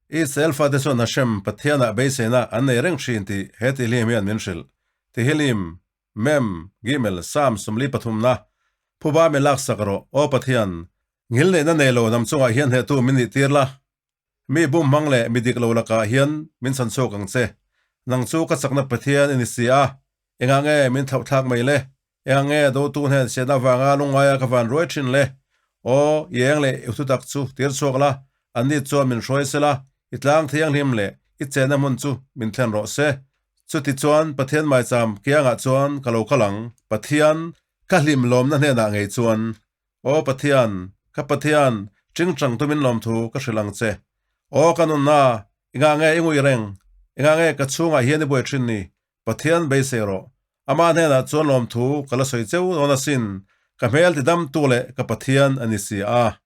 Israel fate chuan Hashem Pathianah beiseina an nei reng thin tih he tihlim hian min hrilh. Tehillim, Mem, Gimel, Psalm 43na, Phuba mi laksak rawh, Aw Pathian, ngilneihna nei lo hnam chungah hian hnehtu min nih tir la. Mi bum hmang leh mi dik lo lakah hian min chhan chhuak ang che. Nang chu ka chakna Pathian i ni si a, engah nge min thlauhthlak mai le? Engah nge dotu hnen chhiatna avanga lungngaia ka van ruai thin le? Aw, i eng leh i thutak chu tir chhuak la, anni chuan min hruai se la, i tlang thianghlim leh i chenna hmun chu min thlen rawh se. Chutichuan Pathian maicham kiangah chuan ka lo kal ang, Pathian, ka hlim lawmna hnenah ngei chuan. Aw Pathian, ka Pathian, tingtang tumin lawmthu ka hrilh ang che. Aw ka nunna, engah nge i ngui reng? Engah nge ka chhungah hian i buai thin ni? Pathian beisei rawh. Amah hnenah chuan lawmthu ka la sawi cheu dawn asin, ka hmel tidamtu leh ka Pathian a ni si a.